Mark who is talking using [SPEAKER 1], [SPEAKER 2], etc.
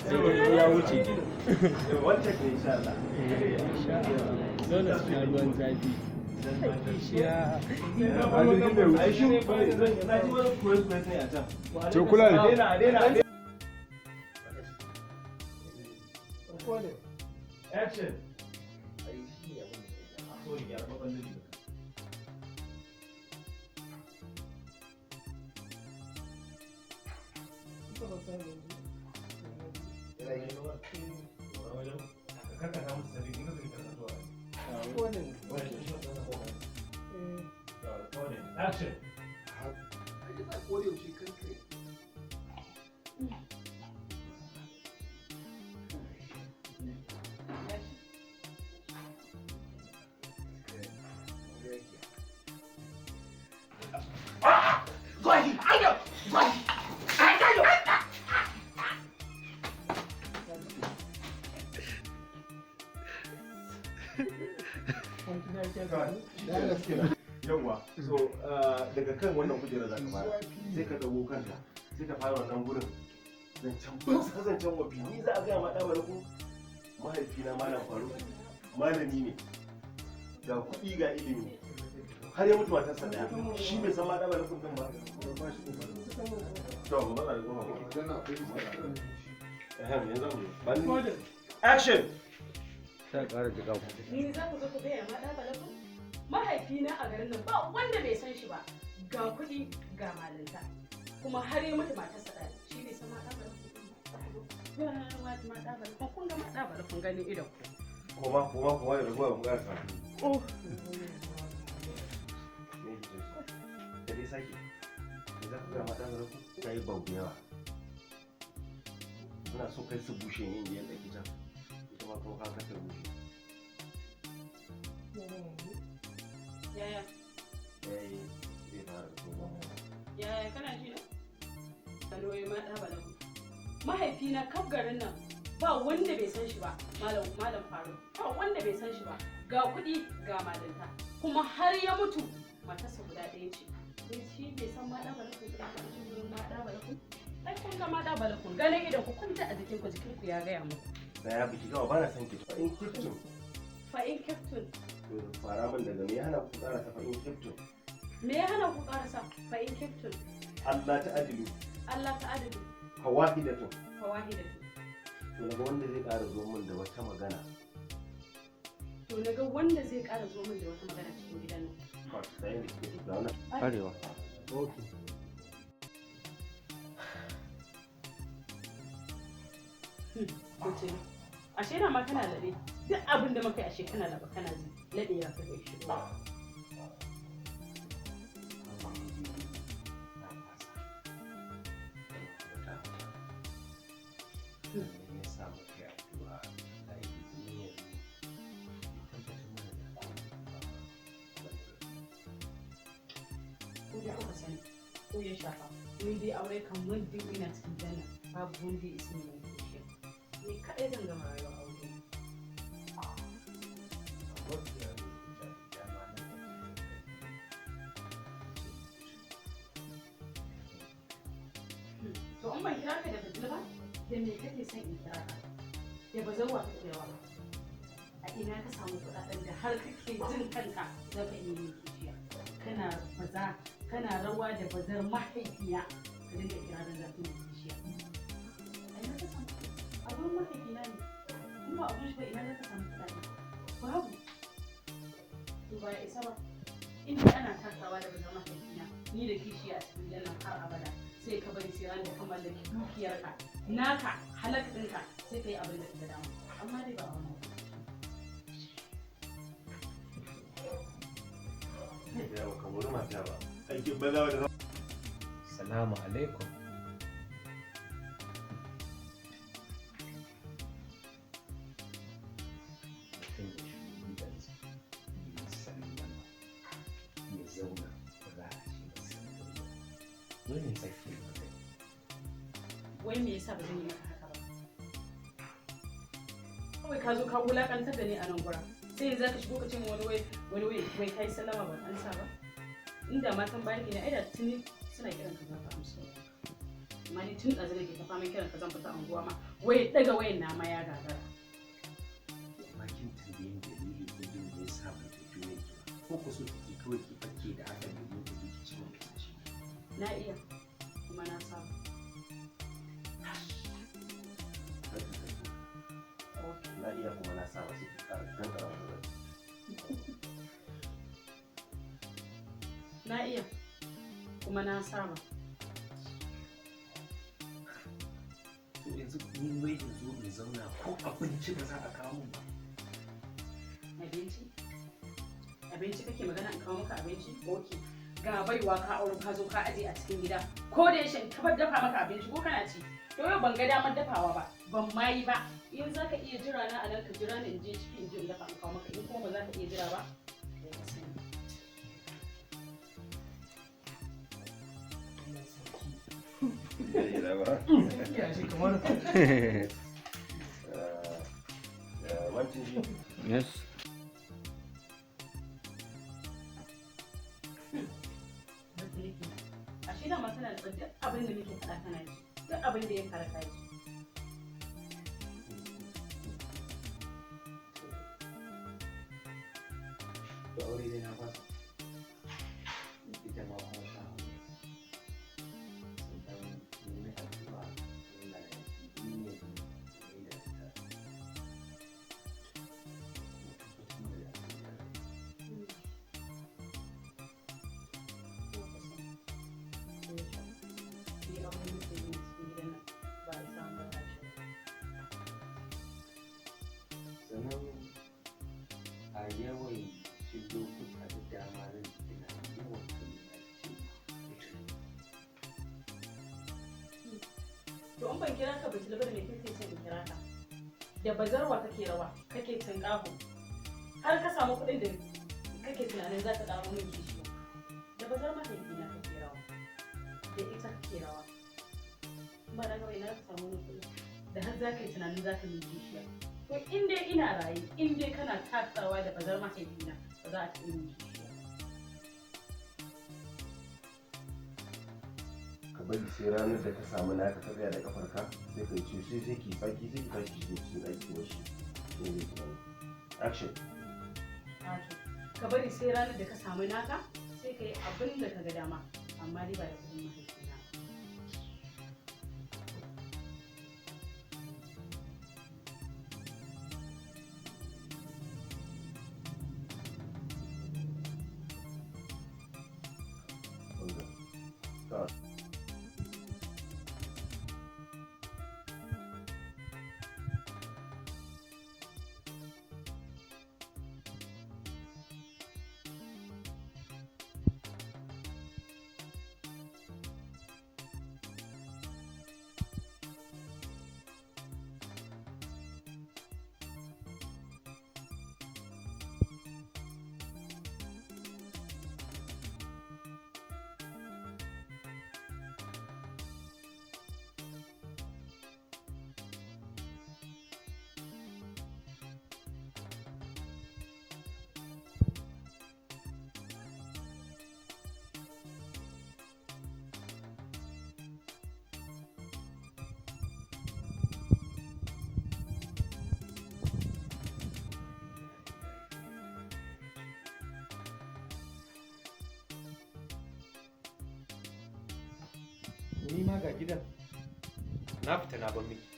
[SPEAKER 1] Sai ya wuce.
[SPEAKER 2] Wancan ne insha Allah.
[SPEAKER 1] Dole su sha ruwan zafi. Kishiya.
[SPEAKER 2] Ai shi na ji wani koyar ne a can.
[SPEAKER 3] Cokula ne.
[SPEAKER 2] A daina, a daina. Action. Sorry, gyara babban dalili. Action. Yawwa, so daga kan wannan kujera za ka fara, sai ka dago kanka, sai ka fara wannan gurin. Zancen banza, zancen wafi, ni za a gaya ma ɗa ku mahaifina Malam Faruk malami ne, ga kuɗi ga ilimi, har ya mutu matarsa ɗaya, shi bai san ma ɗa balakun ɗin ba. To, mu matsa da goma ko? Ehem, yanzu mu zo. Action!
[SPEAKER 3] Ta ƙara jiƙa ku.
[SPEAKER 4] Ni za ku zo ku gaya ma ɗa balakun? Mahaifina a garin nan ba wanda bai san shi ba. Ga kuɗi ga malinta. Kuma har ya mutu matarsa ɗaya. Shi bai san ma ɗa balakun ɗin ba. Ma ɗa balakun, kun ga ma ɗa balakun ganin idon ku.
[SPEAKER 2] Koma, koma, koma da raguwa mu ƙarasa.
[SPEAKER 4] Oh.
[SPEAKER 2] Da dai sake. Me za ka gaya ma ɗa balakun? Ta yi bau da yawa. Ina so kai su bushe ne in yadda can. Ita ma kuma ka ta bushe.
[SPEAKER 4] Yaya?
[SPEAKER 2] Eh, zai fara da koma.
[SPEAKER 4] Yaya kana ji na? Salo ya ma ɗa balakun. Mahaifina kaf garin nan ba wanda bai san shi ba, Malam Malam Faruk. Ba wanda bai san shi ba. Ga kuɗi ga malinta. Kuma har ya mutu matarsa guda ɗaya ce. Sai shi bai san ma ɗa balakun ba, ba shi gurin ma ɗa balakun. Ai kun ga ma ɗa balakun. Ganin idon ku kun ji a jikinku, jikinku ya gaya muku.
[SPEAKER 2] Da ya biki gama ba na son ki. Fa in kiftun.
[SPEAKER 4] Fa in kiftun.
[SPEAKER 2] To fara min daga me ya hana ku ƙarasa fa in kiftun?
[SPEAKER 4] Me ya hana ku ƙarasa fa in kiftun?
[SPEAKER 2] Allah ta adilu.
[SPEAKER 4] Allah ta adilu.
[SPEAKER 2] Fawahidatun.
[SPEAKER 4] Fawahidatun.
[SPEAKER 2] To naga wanda zai ƙara zo min da wata magana.
[SPEAKER 4] To naga wanda zai ƙara zo min da wata magana cikin gidan nan.
[SPEAKER 2] Ba sai da kike da wannan.
[SPEAKER 3] Arewa. Okay.
[SPEAKER 4] Kuce. Ashe na ma kana laɓe. Duk abin da muka yi ashe kana laɓe kana ji. Laɓe ya fi kai shigo. Ko dai kuka sani ko ya shafa. Ni dai aure kan muddin ina cikin gidan nan babu wanda ya isa ni kishiya. Ni kaɗai zan gama rayuwar aure. To in ban kira ka da fitila ba, da me kake son in kira ka? Da bazarwa kake yawa. A ina ka samu kuɗaɗen da har kake jin kanka za ka iya yin kishiya? Kana baza, kana rawa da bazar mahaifiya ka dinga kirarin za ka yi kishiya. A ina ka samu kuɗi? A gurin mahaifina ne. In ba a gurin shi ba ina za ka samu kuɗaɗe? Babu. To ba ya isa ba. In dai ana takawa da bazar mahaifina, ni da kishiya a cikin gidan nan har abada. Sai ka bari sai ran da ka mallaki dukiyarka, naka, halak ɗinka, sai ka yi abin da ka ga dama. Amma dai ba a wannan.
[SPEAKER 2] Ya baka wuri mata ba. Aikin banza da
[SPEAKER 1] Salamu alaikum. Mutum ya shigo gidansa, ya yi sallama, ya zauna, ba za a ce masa sannu ba. Wai me tsake maka?
[SPEAKER 4] Wai me yasa ba zan yi maka haka ba? Kawai ka zo ka wulakantar da ni a nan gurin. Sai yanzu zaka shigo ka ce min wani wai wani wai wai kai sallama ban ansa ba. Inda matan bariki ne ai da tuni suna kiran ka za ka amsa. Amma ni tun ɗazu nake ta faman kiran ka zan fita anguwa ma. Wai daga wayan na ma ya gagara.
[SPEAKER 1] Amma kin tambaye ni dalili ko jin da ya sa ban ɗauki wayar ki ba. Ko ku so kike kawai ki fake da hakan domin ku je ki ci min mutunci.
[SPEAKER 4] Na iya kuma na saba.
[SPEAKER 2] Na iya kuma na saba sai ki ƙara kankara wani zai.
[SPEAKER 4] Na iya kuma na saba.
[SPEAKER 1] To yanzu ni wai in zo in zauna ko abinci ba za a kawo min ba.
[SPEAKER 4] Abinci? Abinci kake magana in kawo maka abinci? Ok. Ga baiwa ka auro ka zo ka aje a cikin gida. Ko da yaushe in tabar dafa maka abinci ko kana ci. To yau ban ga damar dafawa ba. Ban ma yi ba. In za ka iya jira na a nan ka jira ni in je ciki in je in dafa in kawo maka. In kuma ba za ka iya jira ba, kai ka sani.
[SPEAKER 3] Iya shi kamar
[SPEAKER 2] Wancin shi.
[SPEAKER 3] Yes.
[SPEAKER 4] Ashe dama kana da duk abin da muke faɗa kana ji. Duk abin da ya faru ka ji.
[SPEAKER 1] To aure dai na fasa. Ita ma kuma ta haƙura. Sannan ni mai addu'a Allah ya duniyar mai da ta kuma tabbatar da abin da ya Sannan a yawancin lokuta da dama zan ji ina yawan kalma ce mutum.
[SPEAKER 4] To in ban kira ka batul ba da me kake son in kira ka? Da bazarwa kake rawa, kake tinƙaho. Har ka samu kuɗin da kake tunanin za ka ƙaro min kishiya. Da bazar mahaifina kake rawa. Da ita kake rawa. Ba da kawai na ka samu wani kuɗi. Da har za ka yi tunanin za ka min kishiya. To in dai ina raye, in dai kana takawa da bazar mahaifina, ba za a taɓa min kishiya.
[SPEAKER 2] Ka bari sai ranar da ka samu naka ka tsaya da kafarka sai ka ce sai sai ki tsaki sai ki tashi ki shigo cikin ɗaki ki bashi. Shi ne zai tunani. Action.
[SPEAKER 4] Wato, ka bari sai ranar da ka samu naka sai ka yi abin da ka ga dama, amma dai ba da kuɗin mahaifina.
[SPEAKER 2] Wanda. Ta.
[SPEAKER 1] Ni ma ga gidan. Na fita na bar miki.